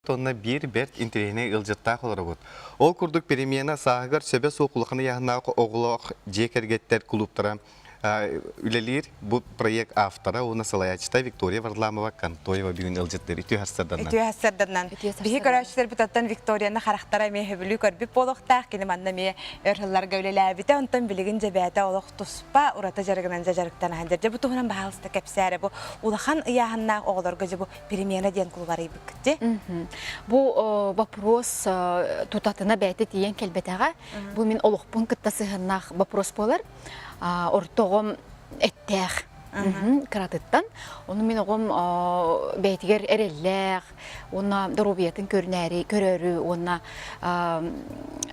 Онно биир бэрт интэриэһинэй ыалдьыттаах олоробут. Ол курдук перемена сааһыгар сөбө суох улахан ыйааһыннаах оҕолоох дьиэ кэргэттэр кулууптара үлэлиир. Бу проект автора уонна салайааччыта Виктория Варламова Контоева бүгүн ыалдьыттыыр. Үтүө сарсыарданнан. Үтүө сарсыарданнан. Биһи көрөөччүлэрбит оттон Викторияны харахтара эмиэ сөбүлүү көрбүт буолуохтаах. Кини манна эмиэ өр сылларга үлэлээбитэ. Онтон билигин дьэбээтэ олох туспа ураты дьарыгынан дьэ дьарыктана сылдьар. Дьэ бу туһунан баһаалыста кэпсээрэ. Бу улахан ыйааһыннаах оҕолорго дьэ бу перемена диэн кулубарыйбыккыт дии. Бу вопрос тутатына бэйэтэ тиийэн кэлбэтэҕэ. Бу мин олохпун кытта сыһыаннаах вопрос буолар. Ортоҕом эттээх кыратыттан. Ону мин оҕом бэйэтигэр эрэллээх уонна доруобуйатын көрүнээри көрөрү уонна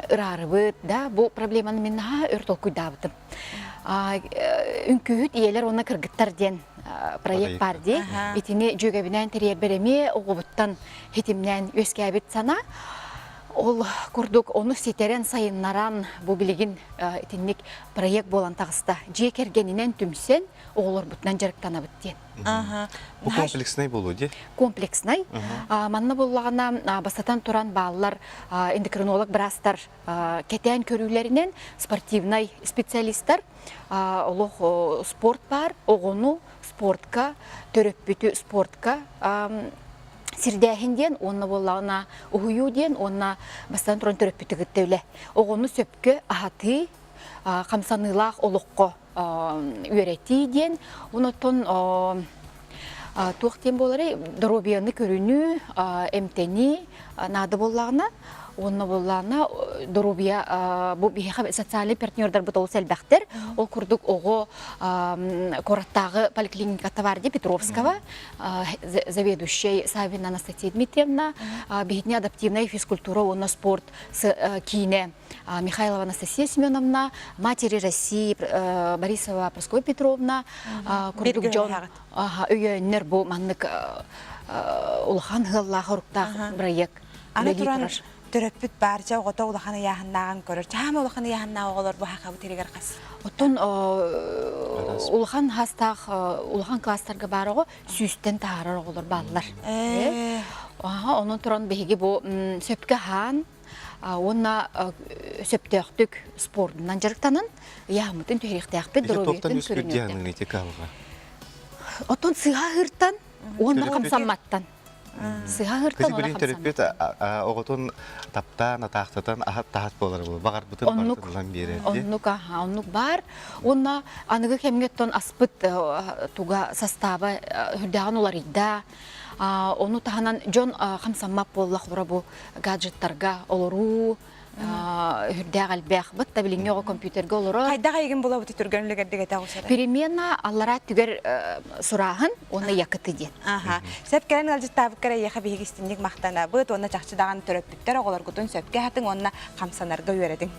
ыраарыбыт да бу проблеманы мин наһаа өр толкуйдаабытым. Үҥкүүһүт ийэлэр уонна кыргыттар диэн проект баар дии. Итини дьүөгэбинээн тэрийэрбэр эмиэ оҕобуттан хитимнээн үөскээбит санаа. Ол курдук ону ситэрэн сайыннаран бу билигин итинник проект буолан таҕыста. Дьиэ кэргэнинэн түмсэн оҕолорбутунан дьарыктанабыт диэн. Бу комплекснай буолуо дии? Комплекснай. Манна буоллаҕына бастатан туран бааллар эндокринолог быраастар кэтээн көрүүлэринэн спортивнай специалистар олох спорт баар оҕону спортка төрөппүтү спортка сирдээһин диэн уонна буоллаҕына уһуйуу диэн уонна бастатан туран төрөппүтү кытта үлэ оҕону сөпкө аһатыы хамсаныылаах олоххо үөрэтии диэн онтон туох диэн буоларый доруобуйаны көрүнүү эмтэнии наада буоллаҕына уонна буоллаҕына доруобуйа бу биһиэхэ социальный партнердарбыт олус элбэхтэр ол курдук оҕо куораттааҕы поликлиниката баар дии Петровского заведующай Савина Анастасия Дмитриевна биһитини адаптивная физкультура уонна спорт киинэ Михайлова Анастасия Семеновна, Матери России Борисова Прасковья Петровна курдук дьон өйөөннөр бу маннык улахан ыаллаах оруктаах бырайыак Аны туран төрөппүт баарча оҕото улахан ыйааһыннааҕын көрөр. Чаама улахан ыйааһыннаах оҕолор бу хахабыт иригэр хас? Оттон улахан хастаах улахан класстарга баар оҕо сүүстэн таһаарар оҕолор бааллар. Онон туран биһиги бу сөпкө аһаан уонна сөптөөхтүк спордунан дьарыктанан ыйааһыммытын түһэриэхтээхпит, доруобуйатын көрүнүөхтээхпит. Оттон сыһа ыһыыртан уонна хамсамматтан. Сыһа ыһыыртан уонна хамсамматтан. Оҕотун таптаан, атаахтатан аһат таһат буолар буолар. Баҕарбытын барытын ылан биэрэр. Оннук, аха, оннук баар. Уонна аныгы кэмҥэ оттон аспыт туга састааба үрдээҕин уларыйда. Ону таһынан дьон хамсаммат буоллах бу гаджеттарга олоруу үрдээх элбэх. Бытта билиҥҥи оҕо компьютерга олорор. Хайдах эйигин булабыт түргэн үлүгэрдик этэ оҕусара? Перемена аллараа түгэр сурааһын уонна якыты диэн. Аха. Сөп кэлэн ыалдьыттаабыккар эйиэхэ биһиги истинник махтанабыт уонна чахчы даҕаны төрөппүттэр оҕолоргутун сөпкө аһатыҥ уонна хамсанарга үөрэтиҥ.